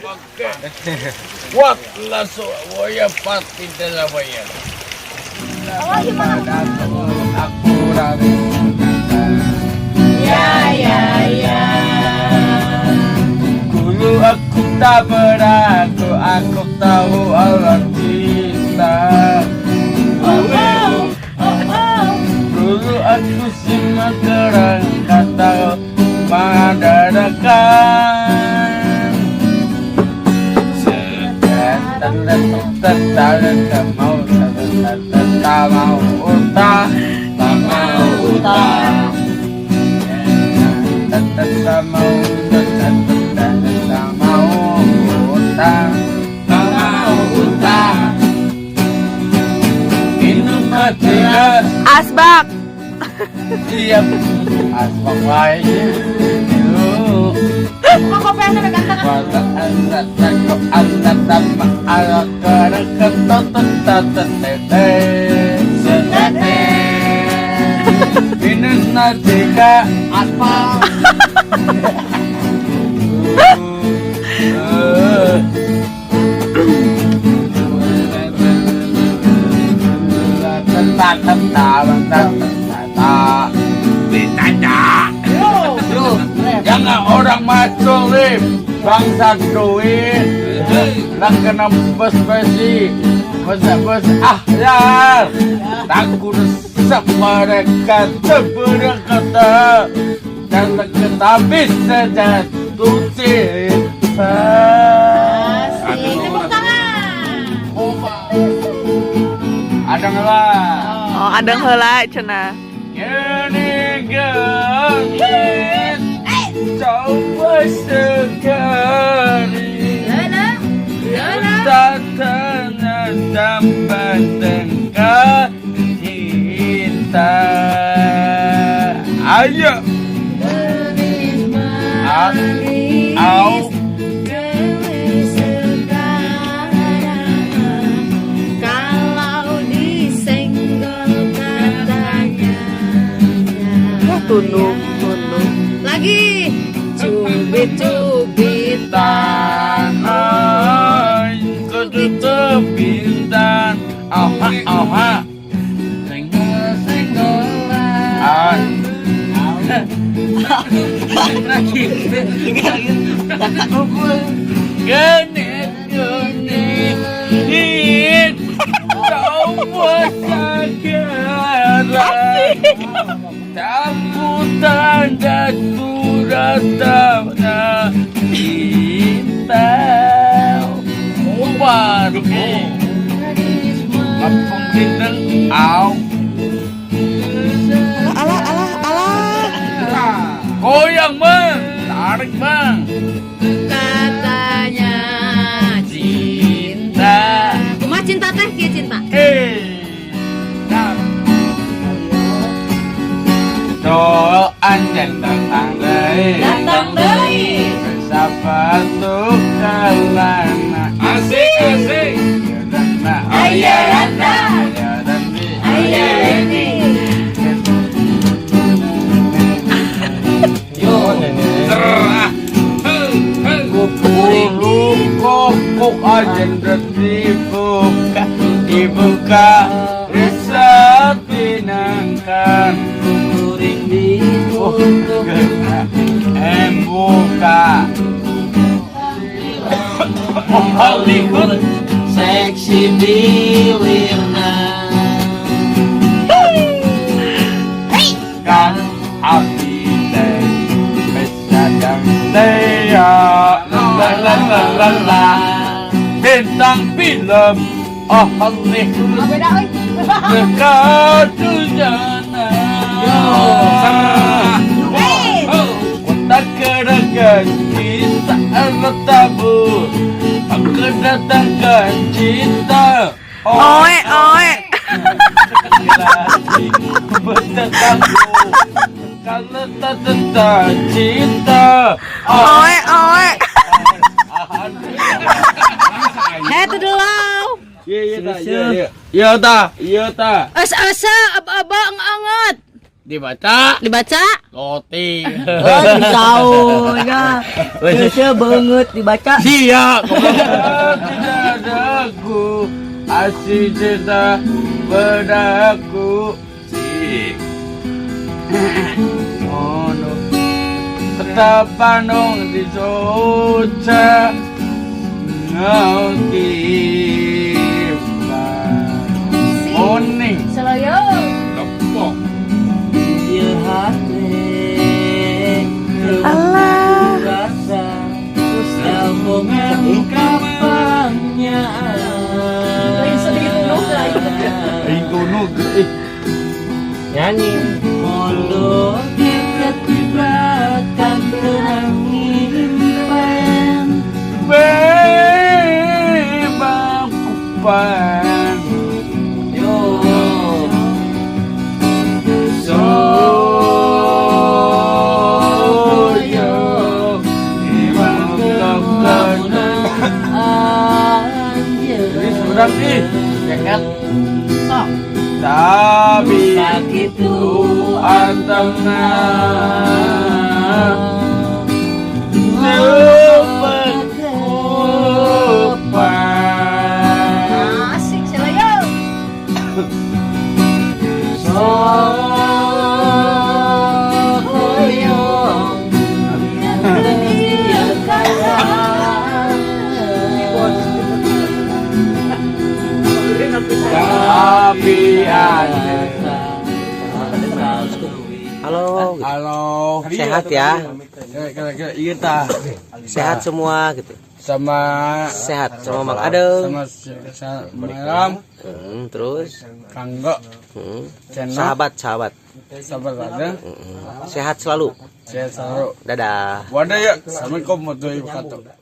Oke. Wat langsung waya pati dalam waya. Aku Ya ya ya. Dulu aku tak beraku, aku tahu Allah cinta. Oh oh oh oh. Dulu aku simak terang kata mengadakan. Tak mau tak mau tak tak mau tak tak mau tak tak mau tak tak mau tak minum tidak. Asbak. Siap asbak wae. Kok kopiahnya ganteng? Wala anda tako anda tama ala kara ketot tete tete minus najika asbak. Ditanya. Jangan orang macul nih, bangsa duit, lah kena bos besi, bos bos ah ya, takut resep mereka kata dan kita bisa jatuh cinta. Asik. Tepuk tangan. Ada nggak? Oh, adeng heula cenah. Gini gini, coba sekali. Lala. Lala. Tatanya sampai tengah cinta. Ayo. Manis Au. Dewe sekarang. Kalau disenggol katanya. Wah, tunduk, tunduk. Lagi cubit-cubitan. Ay, ketutup bintang. Aha, aha. Senggol-senggolan. Ay. Lagi. Genit, genit, coba sekarang. Tamu tanda surat cinta. Obat. Ngapung dinten au. Alah, alah, alah. Goyang, Bang, tarik, Bang. Katanya Cinta. Kumaha cinta teh kieu cinta? Eh. Nah. Do anjen datang deui. Datang deui. Sapatu kalana. Asik, asik. Aya randa. Aya randi. Aya randi. Yo, serah. Bulu kokok ajen dibuka dibuka riset pinangkan Kuring ditutup. Buka Hollywood. Seksi bilirna. Kan api teh besadang teh la la la la la bintang film oh Hollywood. Beda euy. Dekat jana. Serah. Kota keregan cinta tabu kedatangan cinta. Oe, oe. Bertetabu kalau tak tentang cinta. Oe, oe. Heh tuh dulu. Iya iya ta, iya iya. Iya ta, iya ta. Asa asa aba-aba ang angat. Dibaca Dibaca. Roti. Oh, tahu ya. Geus beungeut dibaca. Sia. Tidak ada aku asih cinta padaku. Si. Mono tetap panong di soca ngauti Morning. Seloyo. Tepok. Ieu hate Alah. rasa sambungan kapannya. Lain sedih tunduh lain. Aing tunduh ih. Nyanyi. Mondo ketibakan tenang impen. Bebang kupan. Yo. So yo Ini sebentar nih, ceket. Sok. Tapi Sakitu antengna cepet kupan. Asik seloyo. Sohoyong Iya kakak. Tapi ada. Halo, gitu. Halo. Sehat ya? Kira-kira iya tah. Sehat semua gitu. Sama Sehat sama Mang Adeng. sama sama Terus Kanggo channel sahabat sahabat. Sahabat ada. Sehat selalu. Sehat selalu. Dadah. Wadah ya. Assalamualaikum warahmatullahi wabarakatuh.